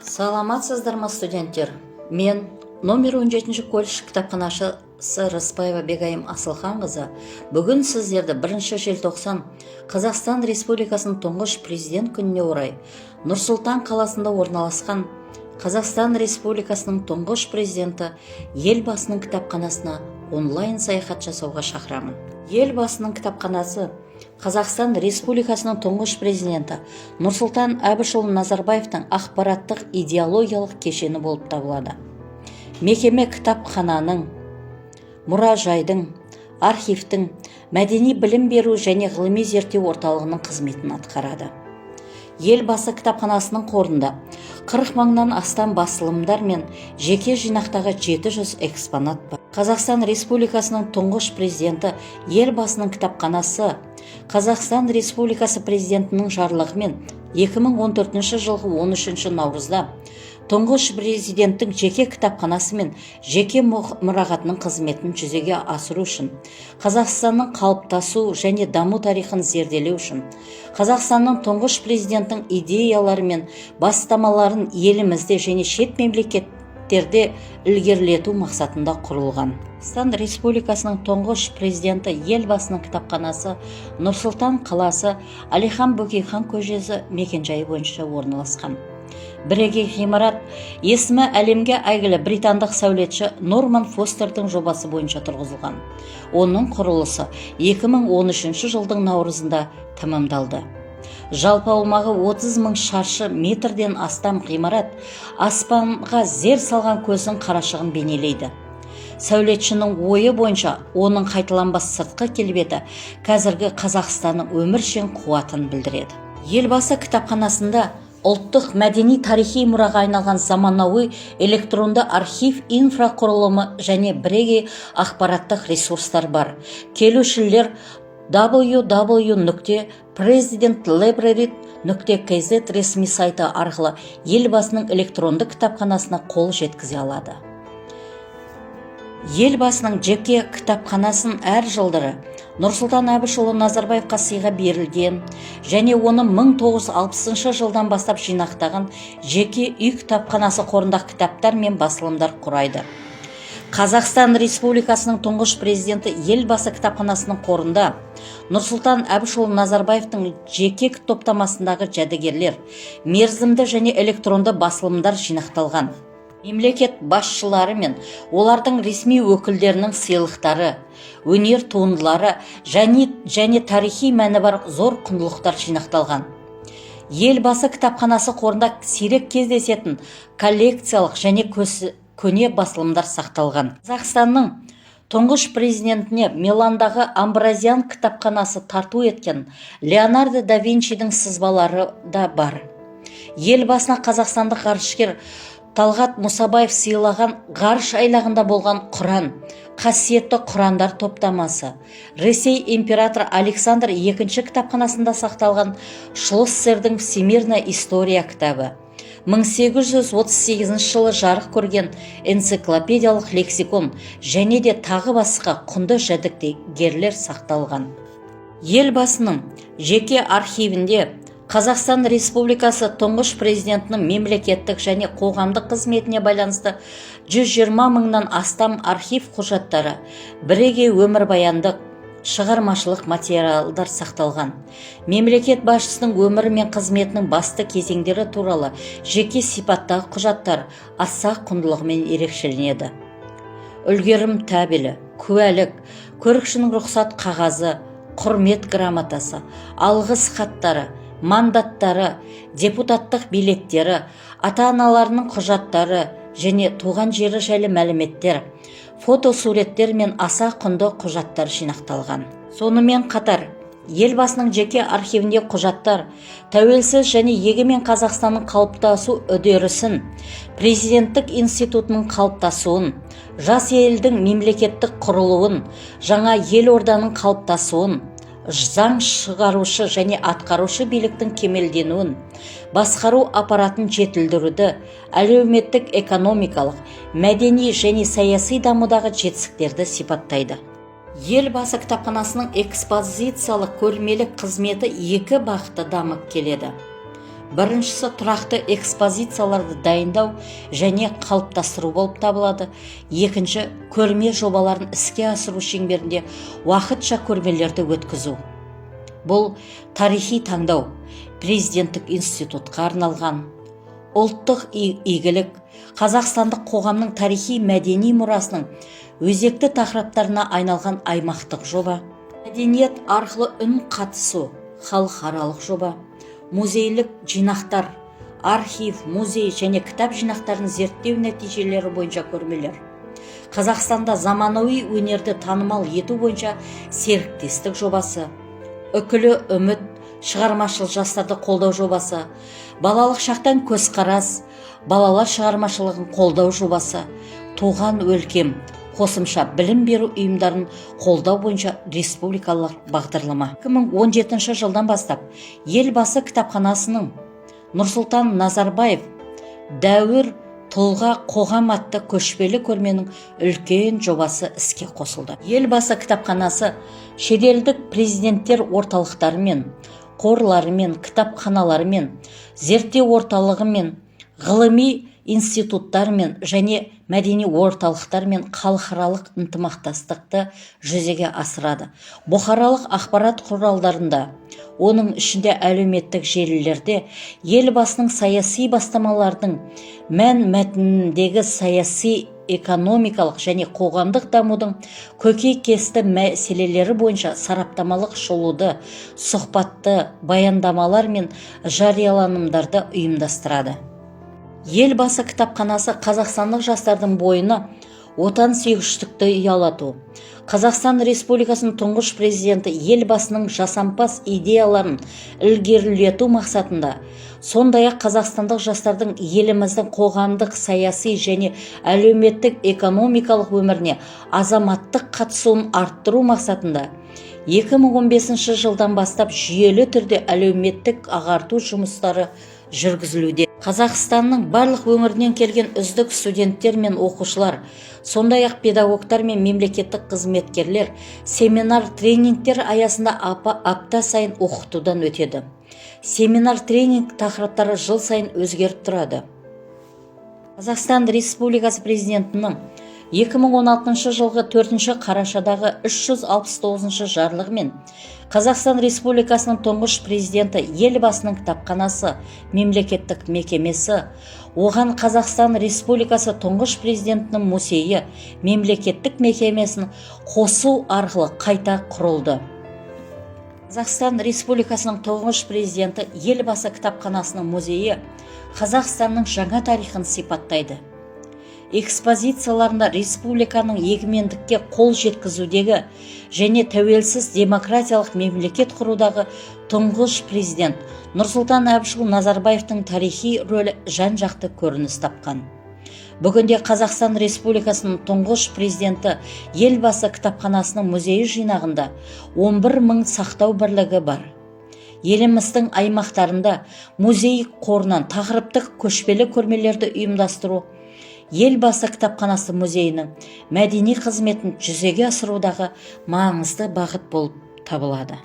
Саламатсыздар ма, студенттер! Мен, номер 17 колледж кітапханашысы Рыспаева Бегайым Асылханқызы, бүгін сіздерді 1 желтоқсан, Қазақстан Республикасының Тұңғыш Президент күніне орай Нұр-Сұлтан қаласында орналасқан Қазақстан Республикасының Тұңғыш Президенті Елбасының кітапханасына онлайн саяхат жасауға шақырамын. Елбасының кітапханасы Қазақстан Республикасының Тұңғыш Президенті Нұрсұлтан Әбішұлы Назарбаевтың ақпараттық идеологиялық кешені болып табылады. Мекеме кітапхананың, мұражайдың, архивтің, мәдени білім беру және ғылыми зерттеу орталығының қызметін атқарады. Елбасы кітапханасының қорында 40 мыңнан астам басылымдар мен жеке жинақтағы 700 экспонат бар. Қазақстан Республикасының Тұңғыш Президенті Елбасының кітапханасы Қазақстан Республикасы Президентінің жарлығымен 2014 жылғы 13 наурызда Тұңғыш Президенттің жеке кітапханасы мен жеке мұрағатының қызметін жүзеге асыру үшін, Қазақстанның қалыптасу және даму тарихын зерделеу үшін, Қазақстанның Тұңғыш Президентінің идеялары мен бастамаларын елімізде және шет мемлекеттерде ілгерілету мақсатында құрылған. Қазақстан Республикасының Тұңғыш Президенті Елбасының кітапханасы Нұр-Сұлтан қаласы, Әлихан Бөкейхан көшесі мекенжайы бойынша орналасқан. Бірегей ғимарат есімі әлемге әйгілі британдық сәулетші Норман Фостердің жобасы бойынша тұрғызылған. Оның құрылысы 2013 жылдың наурызында тәмамдалды. Жалпы аумағы 30 мың шаршы метрден астам ғимарат аспанға зер салған көздің қарашығын бейнелейді. Сәулетшінің ойы бойынша, оның қайталанбас сыртқы келбеті қазіргі Қазақстанның өміршең қуатын білдіреді. Елбасы кітапханасында ұлттық мәдени тарихи мұраға айналған заманауи электронды архив инфрақұрылымы және бірегей ақпараттық ресурстар бар. Келушілер www.presidentlibrary.kz ресми сайты арқылы Елбасының электронды кітапханасына қол жеткізе алады. Елбасының жеке кітапханасын әр жылдары Нұрсұлтан Әбішұлы Назарбаевқа сыйға берілген және оны 1960 жылдан бастап жинақтаған жеке үй кітапханасы қорындағы кітаптар мен басылымдар құрайды. Қазақстан Республикасының Тұңғыш Президенті Елбасы кітапханасының қорында Нұрсұлтан Әбішұлы Назарбаевтың жеке топтамасындағы жәдігерлер, мерзімді және электронды басылымдар жинақталған. Мемлекет басшылары мен олардың ресми өкілдерінің сыйлықтары, өнер туындылары және тарихи мәні бар зор құндылықтар жинақталған. Елбасы кітапханасы қорында сирек кездесетін коллекциялық және көне басылымдар сақталған. Қазақстанның Тұңғыш Президентіне Миландағы Амбразиан кітапханасы тарту еткен Леонардо да Винчидің сызбалары да бар. Елбасына қазақстандық ғарышкер Талғат Мұсабаев сыйлаған ғарыш айлағында болған Құран, қасиетті Құрандар топтамасы, Ресей императоры Александр Екінші кітапханасында сақталған Шлоссердің «Всемирная история» кітабы, 1838 жылы жарық көрген энциклопедиялық лексикон және де тағы басқа құнды жәдігерлер сақталған. Елбасының жеке архивінде Қазақстан Республикасы Тұңғыш Президентінің мемлекеттік және қоғамдық қызметіне байланысты 120 мыңнан астам архив құжаттары, бірегей өмірбаяндық, шығармашылық материалдар сақталған. Мемлекет басшысының өмірі мен қызметінің басты кезеңдері туралы жеке сипаттағы құжаттар аса құндылығымен ерекшеленеді. Үлгерім табелі, куәлік, көрікшінің рұқсат қағазы, құрмет грамотасы, алғыс хаттары, мандаттары, депутаттық билеттері, ата-аналарының құжаттары және туған жері жайлы мәліметтер, фотосуреттер мен аса құнды құжаттар жинақталған. Сонымен қатар Елбасының жеке архивінде құжаттар тәуелсіз және егемен Қазақстанның қалыптасу үдерісін, президенттік институтының қалыптасуын, жас елдің мемлекеттік құрылуын, жаңа елорданың қалыптасуын, заң шығарушы және атқарушы биліктің кемелденуін, басқару аппаратын жетілдіруді, әлеуметтік, экономикалық, мәдени және саяси дамудағы жетістіктерді сипаттайды. Елбасы кітапханасының экспозициялық көрмелік қызметі екі бағытта дамып келеді. Біріншісі тұрақты экспозицияларды дайындау және қалыптастыру болып табылады. Екінші, көрме жобаларын іске асыру шеңберінде уақытша көрмелерді өткізу. Бұл тарихи таңдау президенттік институтқа арналған ұлттық игілік, қазақстандық қоғамның тарихи мәдени мұрасының өзекті тақырыптарына айналған аймақтық жоба, мәдениет арқылы үн қатысу халықаралық жоба, музейлік жинақтар, архив, музей және кітап жинақтарын зерттеу нәтижелері бойынша көрмелер, Қазақстанда заманауи өнерді танымал ету бойынша серіктестік жобасы, Үкілі үміт шығармашыл жастарды қолдау жобасы, балалық шақтан көзқарас балалар шығармашылығын қолдау жобасы, туған өлкем қосымша білім беру ұйымдарын қолдау бойынша республикалық бағдарлама. 2017 жылдан бастап Елбасы кітапханасының Нұрсұлтан Назарбаев: дәуір, тұлға, қоғам атты көшпелі көрменің үлкен жобасы іске қосылды. Елбасы кітапханасы шетелдік президенттер орталықтарымен, қорларымен, кітапханаларымен, зерттеу орталығымен, ғылыми институттармен және мәдени орталықтармен халықаралық ынтымақтастықты жүзеге асырады. Бұқаралық ақпарат құралдарында, оның ішінде әлеуметтік желілерде Елбасының саяси бастамалардың мән мәтініндегі саяси, экономикалық және қоғамдық дамудың көкейкесті мәселелері бойынша сараптамалық шолуды, сұхбатты, баяндамалар мен жарияланымдарды ұйымдастырады. Елбасы кітапханасы қазақстандық жастардың бойына отансүйгіштікті ұялату, Қазақстан Республикасының тұңғыш президенті Елбасының жасампаз идеяларын ілгерілету мақсатында, сондай-ақ қазақстандық жастардың еліміздің қоғамдық, саяси және әлеуметтік экономикалық өміріне азаматтық қатысуын арттыру мақсатында 2015 жылдан бастап жүйелі түрде әлеуметтік ағарту жұмыстары жүргізілуде. Қазақстанның барлық өңірінен келген үздік студенттер мен оқушылар, сондай-ақ педагогтар мен мемлекеттік қызметкерлер семинар тренингтер аясында апта сайын оқытудан өтеді. Семинар тренинг тақырыптары жыл сайын өзгеріп тұрады. Қазақстан Республикасы Президентінің 2016 жылғы 4 қарашадағы 369 жарлығымен Қазақстан Республикасының тұңғыш президенті Елбасының кітапханасы мемлекеттік мекемесі, оған Қазақстан Республикасы тұңғыш президентінің музейі мемлекеттік мекемесін қосу арқылы қайта құрылды. Қазақстан Республикасының тұңғыш президенті Елбасы кітапханасының музейі Қазақстанның жаңа тарихын сипаттайды. Экспозицияларында республиканың егемендікке қол жеткізудегі және тәуелсіз демократиялық мемлекет құрудағы тұңғыш президент Нұрсұлтан Әбішұлы Назарбаевтың тарихи рөлі жан-жақты көрініс тапқан. Бүгінде Қазақстан Республикасының тұңғыш президенті Елбасы кітапханасының музейі жинағында 11 мың сақтау бірлігі бар. Еліміздің аймақтарында музей қорынан тақырыптық көшпелі көрмелерді ұйымдастыру Елбасы кітапханасы музейінің мәдени қызметін жүзеге асырудағы маңызды бағыт болып табылады.